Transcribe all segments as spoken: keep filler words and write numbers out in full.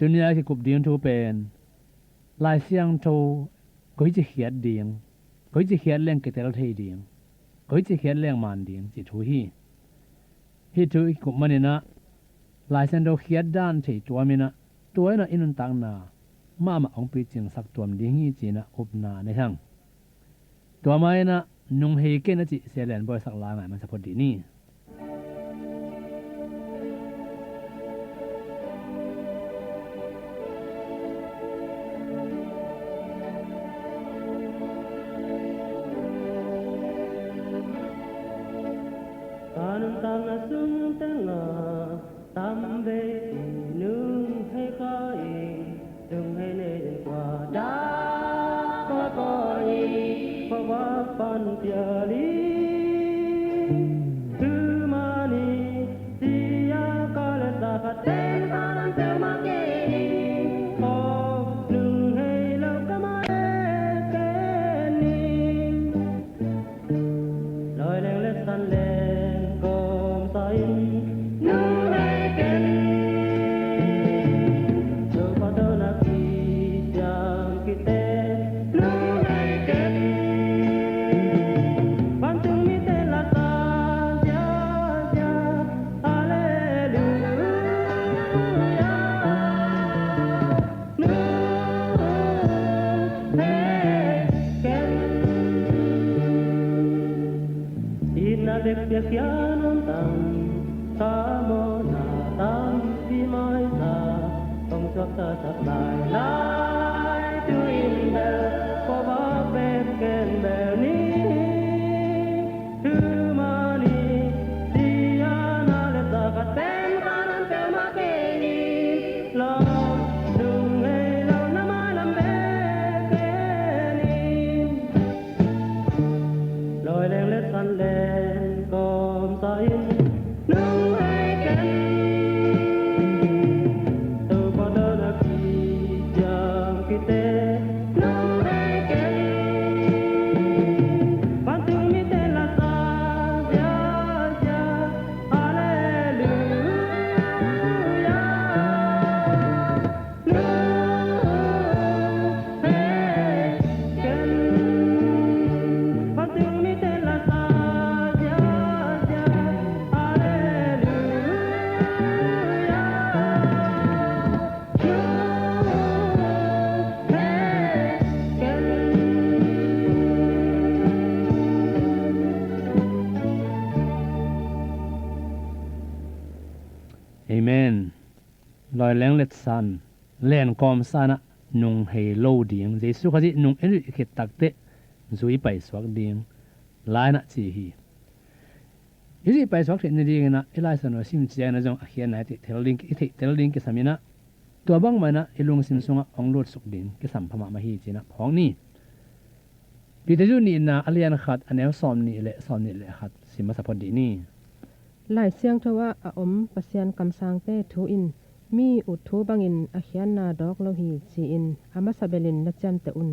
Tuni a kikup ding thu pen Lai Siangtho koici khiat ding, koici khiat leng kitel thei ding, koici khiat leng man ding cih thu hi. Hih thu i kikup maninah Lai Siangtho khiat dan thei tuaminah tua inah i nuntakna mahmah hong picingsak tuam ding hi cinah upna nei hang. Tua mainah nung hei ken a cih Sia Lian Bawi sak la ngai man sa phot dih ni. Ka nuntakna sung tengah tamvei nung hei kha in, nung hei nei in kua dah kua kua in, kua kua pan piali. Tumani sia ka le sa ka ten ka lam teu ma ke ni. Oh, nung hei lo ka ma le ke ni. Loi leng le san leng kawm sa in nung hei ken. Topa tawh na kiciam kite nung hei ken. Vantung mite la sa ziazia, Halleluia. Nung hei ken. Itna bek piakhia nuam tam, ka mawhna tampi maisa, hong suaktasak lailai tu-in bel, kua vak bek ken bel ni. Tumani sia na le sa ka ten ka nan peuhmah kei ni. Lawm nung hei lo na mailam bek kei ni. Loi leng le san leng kawm sa in nung hei ken. Topa tawh na kiciam kite nung hei ken. Vantung mite la sa ziazia, Halleluia. Nung hei ken. Vantung mite la sa ziazia, Halleluia. Amen. Loi leng le san leng kawm sa inah nung hei lo ding, Jesu Khazih nung i zuih khit takteh zui paisuak ding lai inah ci hi. I zuih paisuak theih nading inah i Lai Siangtho sim ciang inah zong a khiatna i theih tel ding, i theih tel ding kisam inah tua bangmah inah i lungsim sungah hong lutsuk ding kisam pha mahmah hi ci inah phawk ni. Peter nihna a lian khat a neu sawm nih le sawm nih le khat sim masa phot dih ni. Lai Siangtho ah a om Pasian kamsangte thu in mi ut thu bangin a khiatna dawk lo hi ci-in a masa belin na ciamteh un.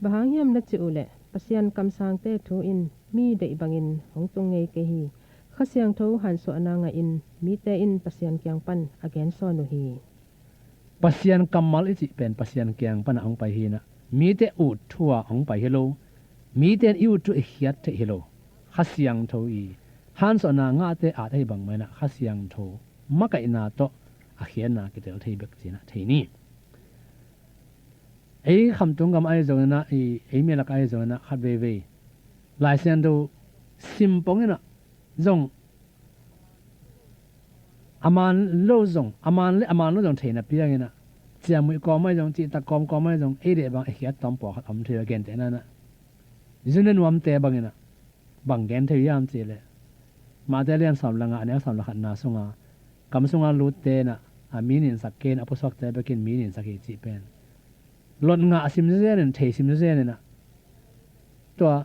Bang hang hiam na cih uh leh Pasian kamsangte thu in mi deih bangin hong tung ngei kei hi. Kha Siangtho hansuahna ngahin mite in Pasian kiang pan a gensawn uh hi. Pasian kammal i cih pen Pasian kiang panah hong pai hi inah mite ut thu-ah hong pai hi lo. Mite in i ut thu i khiat theih hi lo. Kha Siangtho i hansuahna ngahte at ahi bangmah inah Kha Siangtho makaihna tawh a khiatna kitel thei bek ci inah thei ni. Ei khamtung gam ahi zong inah, ei mi lak ahi zong inah khat veivei Lai Siangtho sim pong inah zong a man lo zong, a man le a man lo zong theihna piang inah ciangmuih kawm ahi zong, cihtak kawm kawm ahi zong ei deih bang a khiat tawm pawlkhat om thei uh a gentehna inah zun a nuamte bang inah bang gen thei uh hiam cih leh Matthai lian sawm le nga a neu sawm le khatna sunga kam sunga lutte inah a mi ninsak kei inah a pusuakte bekin mi ninsak hi cih pen lot ngah a sim zenzen in, thei sim zenzen inah tua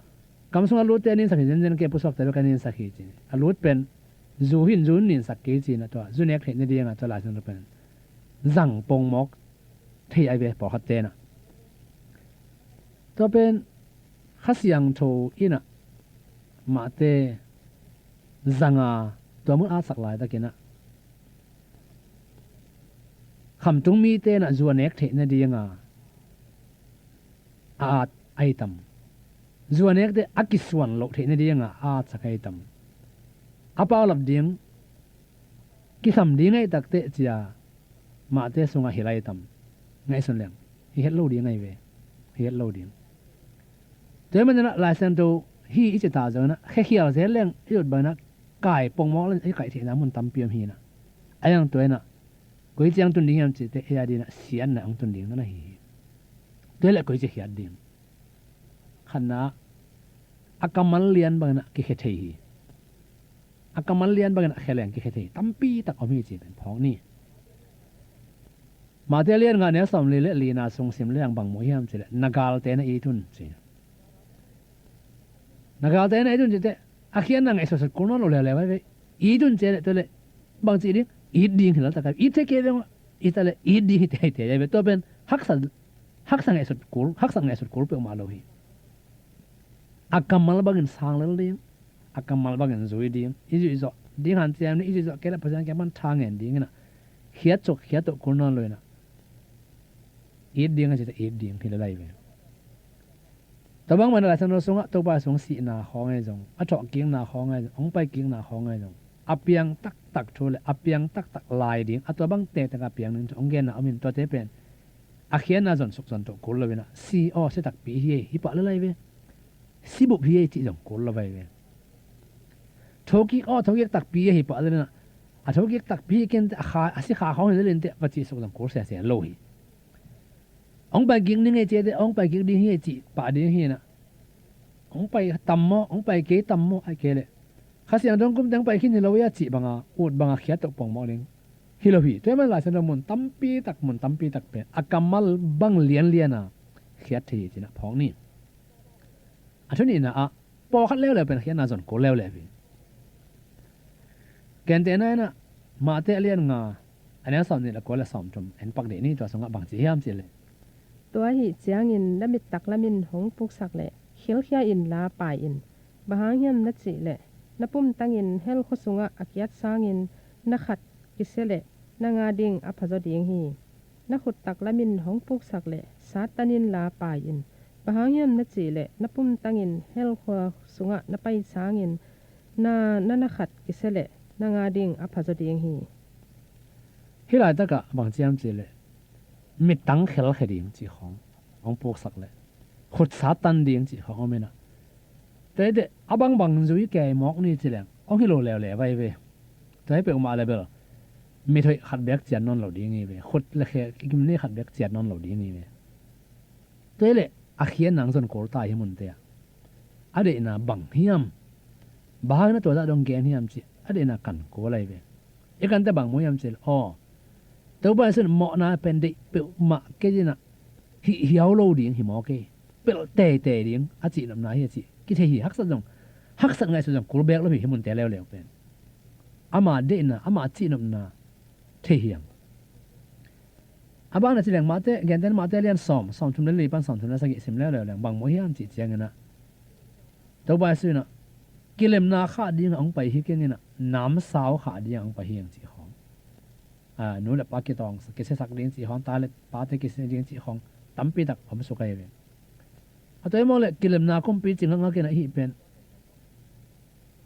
kam sunga lutte a ninsak hi zenzen kei, a pusuakte bek a ninsak hi ci. A lut pen zu hin zu ninsak kei ci inah tua zu nek theih nadingah tua Lai Siangtho pen zang pongmawk thei ahi ve pawlkhatte inah. Tua pen Kha Siangtho inah mahte zanga tua mun atsak laitakinah Khamtung mite in ah zu a nek theih nadinga a at ahi tam? Zu a nekte a kisuan loh theih nadinga a atsak ahi tam? A paulap ding, kisam ding ahi takteh cia mahte sungah hilh ahi tam? Ngaihsun leng hi het lo ding ahi ve. Hi het lo ding. Tua ahih manin ah Lai Siangtho hi i cih ta zongin ah khekhial zel leng i ut bangin ah kai pongmawk leng i kaih theihna mun tampi om hi in ah. A iang tua in ah koi ciang tun ding hiam cih teh ei a dingin ah siatna hong tun ding na hi hi. Tua hi leh koi ci khiat ding? Khatna, a kammal lian bangin ah kikhia thei hi. A kammal lian bangin ah khia leng kikhia thei hi. Tampi tak om hi ci pen phawk ni. Matthai lian nga neu sawmli le lina sung sim leng bang mu hiam cih leh na galte na it un ci. Na galte na it un cih teh a khiatna ngaihsutsut kul nawn lo leuleu ahi ve. It un ci leh tua leh bang cih ding? It ding hi lel tak ahi ve. It thei kei veng, it a leh it ding hi teitei ahi ve. Tua pen haksa, haksa ngaihsut kul, haksa ngaihsut kul peuhmah lo hi. A kammal bangin sang lel ding, a kammal bangin zui ding, i zuih zawh ding hanciam ni, i zuih zawh kei leh Pasian kiang pan tha ngen ding in ah khiat suk khiat toh kul nawn lo in ah it ding a cih teh it ding hi lel ahi ve. Tua bang mah in ah Lai Siangtho sungah Topa sung sihna khawng ahi zong, a thawhkikna khawng ahi zong, hong paikikna khawng ahi zong, a piang taktak thu le a piang taktak lai ding, a tua bang tektek a piang ding thu hong genna om in, tuate pen a khiatna zon suk zon toh kul lo in ah si aw, si takpi hi ei, hi pah lel ahi ve. Si bup hi ei cih zong kul lo ahi ve. Thokik aw, thokik takpi hi ei, hi pah lel in ah, a thokik takpi hi kei in teh, a kha, a si kha khawng hi lel in teh va cih suk zong kul sese lo hi. Hong paikik ding hi ei ci teh hong paikik ding hi ei cih pah ding hi in ah, hong pai tam maw, hong pai kei tam maw, ahih kei leh Kha Siangtho hong kum teh hong pai khin hi lo hi a cih banga, ut banga khiat toh pongmawk ding hi lo hi. Tua ahih manin Lai Siangtho mun tampi tak, mun tampi tak pen a kammal bang lianlian a khiat thei hi ci-in ah phawk ni. A thu nihna ah pawlkhat leuleu pen khiatna zon kul leuleu hi. Gentehna in ah Matthai a lian nga, a neu sawmnih le kua le sawmthum en pak dih ni. Tua sungah bang ci hiam cih leh, tua ahih ciangin na mit taklam in hong puksak leh khilkhia inla pai in. Bang hang hiam na cih leh na pumtangin hell khua sungah a kiat sangin na khat kisia leh nang a ding a phazaw ding hi. Na khut taklam in hong puksak leh Satan inla pai in. Bang hang hiam na cih leh na pumtangin hell khua sungah na pai sangin na, na, na khat kisia leh nang a ding a phazaw ding hi. Hih laitakah bang ci hiam cih leh mittang khelkhia ding cih khawng hong puksak leh khut Satan ding cih khawng om in ah, tua hi teh a bangbang zui kei mawk ni ci leng hong hi lo leuleu ahi ve. Tua hi peuhmah leh bel mithoih khat beek cian nawn lo ding hi ve. Khut le khe, kikimni khat beek cian nawn lo ding hi ve. Tua hi leh a khiatna hong zon kul ta hi munte ah. A deihna bang hiam? Bang hangin a tua zah dong gen hiam cih a deihna kan kul ahi ve. I kante bang mu hiam cih leh, aw, Topa Jesu in mawhna pen deih peuhmah kei in ah, hih hiau lo ding hi maw kei, pelh teitei ding a cihnopna hi a cih kithei hi. Haksat zong, haksat ngaihsut zong kul beek lo hi, hih munte leuleu pen. Ama deihna, ama cihnopna thei hi hang. A bang na ci leng Matthai, gentehna Matthai lian sawm, sawmthum le li pan sawmthum le sagih sim leuleu leng bang mu hiam cih ciangin ah, Topa Jesu in ah kilemna khah dingah hong pai hi keng in ah, namsau khah dingah hong pai hi hang cih khawng, a, nu le pa kitawng, kisiasak ding cih khawng, ta le pate kisia ding cih khawng tampi tak om suk ahi ve. A tua hi mawk leh kilemna kumpi ci ngakngak in ah, hih pen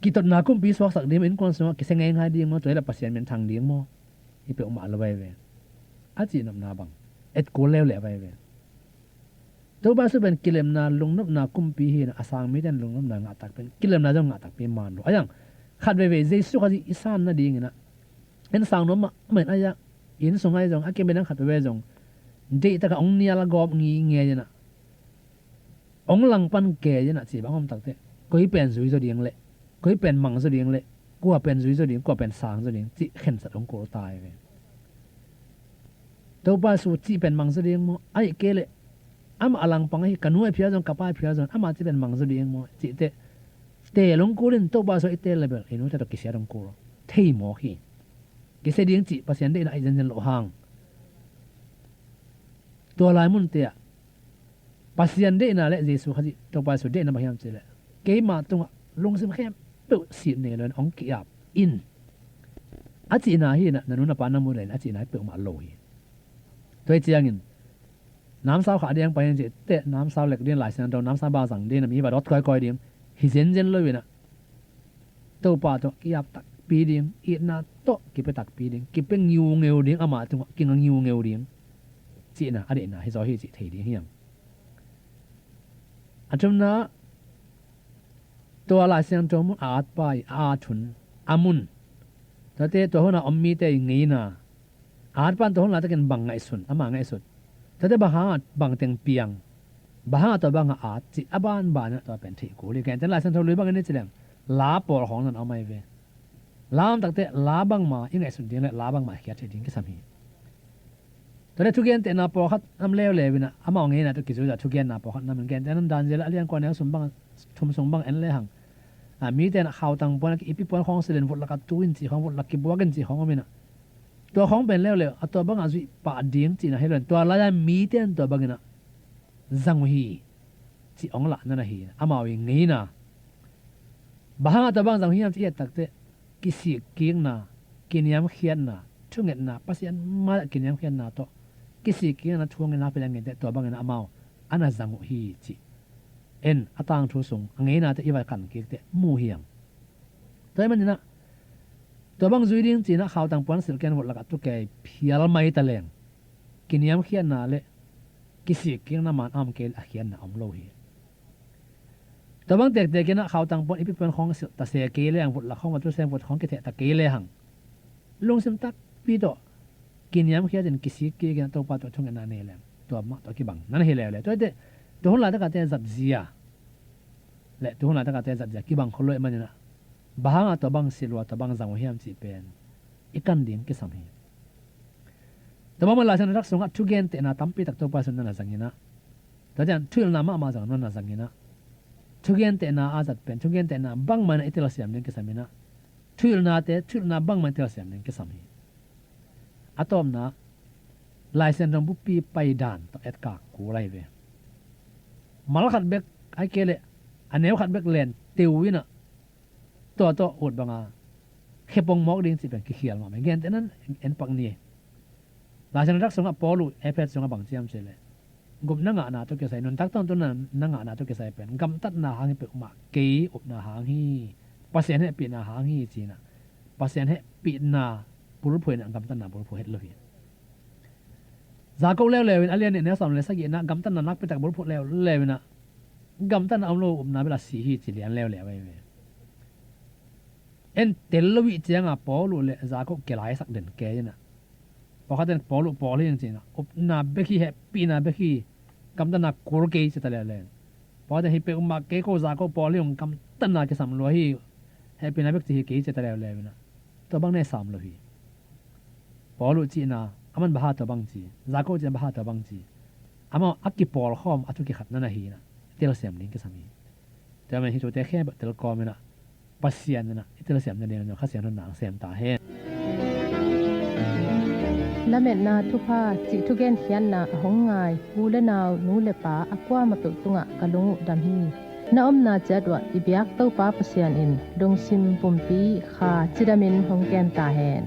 kitotna kumpi suaksak ding maw, innkuan sungah kisia ngeingai ding maw, tua hi leh Pasian minthang ding maw, hi peuhmah lo ahi ve. A cihnopna bang et kul leuleu ahi ve. Topa Jesu pen kilemna, lungnopna kumpi hi in ah, a sang mite in lungnopna ngah tak pen kilemna zong ngah takpi man lo. A iang khat veivei Jesu Khazih i san nadingin ah, en sang nuam mahmah in, a iang inn sung ahi zong, a kimin ang khat veivei zong deihtakah hong nial a gawp ngingei in ah, hong langpan kei in ah cih bang om takteh, koi pen zui zaw ding leh, koi pen mang zaw ding leh, kua pen zui zaw ding, kua pen sang zaw ding cih khensat hong kul ta hi ve. Topa Jesu cih pen mang zaw ding maw, ahih kei leh amah a langpang ahi, ka nu a phial zong, ka pa a phial zong, ama cih pen mang zaw ding maw cih teh teel hong kul in, Topa Jesu i teel leh bel i nute tawh kisiat hong kul thei mawk hi. Kisia ding cih Pasian deihna ahi zenzen loh hang, tua lai munte ah Pasian deihna le Jesu Khazih, Topa Jesu deihna bang hiam cih leh, keima tungah lungsim khempeuh sit nei lo in hong ki-ap in, a cihna hi in ah, na nu na pa na muh leh in a cihna hi peuhmah lo hi. Tua hi ciangin namsau khah ding pai in cih teh, namsau lek ding, Lai Siangtho namsau bang zang ding, na mi va dot koikoi ding hi zenzen lo inah, Topa tawh ki-ap takpi ding, itna tawh kipia takpi ding, kipia ngiungeu ding, amah tungah kinga ngiungeu ding cihna a deihna hi zaw hi cih thei ding hiam? A thumna, tua Lai Siangtho mun a at pa i a at hun, a mun, tuate tua huna om mite i ngeina, a at pan tua hun laitakin bang ngaihsun, ama ngaihsut, tuate bang hanga bang teng piang, bang hanga tua banga at cih a banbanah tua pen theih kul hi. Gentehna Lai Siangtho lui bangin i ci leng, la pawl khawng nan a om ahi ve. La om takteh la bangma i ngaihsut ding le la bangma i khiat theih ding kisam hi. Tuate thugentehna pawlkhat nam leuleu inah, amau ngeina tawh kizui-a thugenna pawlkhat nam in, gentehna Daniel a lian kua neu sung bang, thum sung bang en lehang, a, mite inah khautang puan a ki ipi puan khawng silin vut lakah tu in cih khawng, vut lak kibuak in cih khawng om inah, tua khawng pen leuleu a tua bangah zuih pah ding cihna hi lo in, tua lai-a mite in tua bang inah zang uh hi cih ong lah nan ahi. Amau i ngeina, bang hanga tua bang zang uh hiam cih i et takteh, kisikkikna, kiniamkhiatna, thungetna, Pasian mai-ah kiniamkhiatna tawh kisikkikna thu ngen a pia leng, genteh tua bangin amau a na zang uh hi cih en a tangthu sung a ngeinate i va kan kik teh mu hiam? Tua ahih maninah tua bang zui ding cinah khautang puan silh ken vut lakah tu kei phial mai ta leng, kiniamkhiatna le kisikkikna man a om kei le a khiatna om lo hi. Tua bang tektek inah khautang puan ipi puan khawng silh ta se kei leng, vut lak khawng va tu se, vut khawng kitheh ta kei lehang, lungsim takpi tawh kiniamkhiatin kisikkik inah Topa tawh thungetna nei leng, tua mah tawh kibang nan hi leuleu. Tua hi teh, tua hun laitakah te zatzia le tua hun laitakah te zatzia kibang khol lo ahih maninah, bang hanga tua bang silh uh a tua bang zang uh hiam cih pen i kan ding kisam hi. Tua bang man Lai Siangtho Thak sungah thugentehna tampi tak Topa sung nan a zang inah, tua ciang thuhilhna mahmah zang nan a zang inah, thugentehna a zat pen thugentehna bangmah inah i telsiam ding kisam inah, thuhilhnate thuhilhna bangmah inah i telsiam ding kisam hi. A tawpna, Lai Siangtho bupi paidan tawh etkak kul ahi ve. Mal khat bek ahih kei leh a neu khat bek len teu inah, tua tawh ut banga khe pongmawk ding cih pen kikhial mahmah. Gentehna en pak ni. Lai Siangtho Thak sungah Paul uh Efesa sungah bang ci hiam cih leh, gupna ngahna tawh kisai, nuntak tawntung na ngahna tawh kisai pen gamtatna hang hi peuhmah kei, upna hang hi, Pasian hehpihna hang hi cinah, Pasian hehpihna bulphuh inah gamtatna bulphuh het lo hi. Jakob leuleu in a lian nih neu sawm le sagihna, gamtatna nakpitak bulphuh leuleu inah gamtatna om lo upna bel a si hi ci lian leuleu ahi ve. En tel lo ih cianga Paul uh le Jakob kilaisak den kei inah, pawlkhat in Paul uh pawl hi ing cinah, upna bek hi, hehpihna bek hi, gamtatna kul kei ci ta leuleu. Pawlkhat in hi peuhmah kei, ko Jakob pawl hi ung, gamtatna kisam lua hi, hehpihna bek ci hi kei ci ta leuleu inah, tua bang nei sam lo hi. Paul uh cihna, aman bang hanga tua bang ci, Jakob cihna bang hanga tua bang ci, amau a kipawlkhawm a thu kikhatna na hi inah, telsiam ding kisam hi. Tua man hi thute khempeuh telkawm inah, Pasian inah i telsiam nading Kha Siangtho in na sem ta hen. Lametna thupha cih thugenkhiatna a hong ngai u le nau, nu le pa a kuamah peuh tungah ka lung uh dam hi. Na omna ciat uah i biak Topa Pasian in lungsim pumpi kha cidamin hong kem ta hen.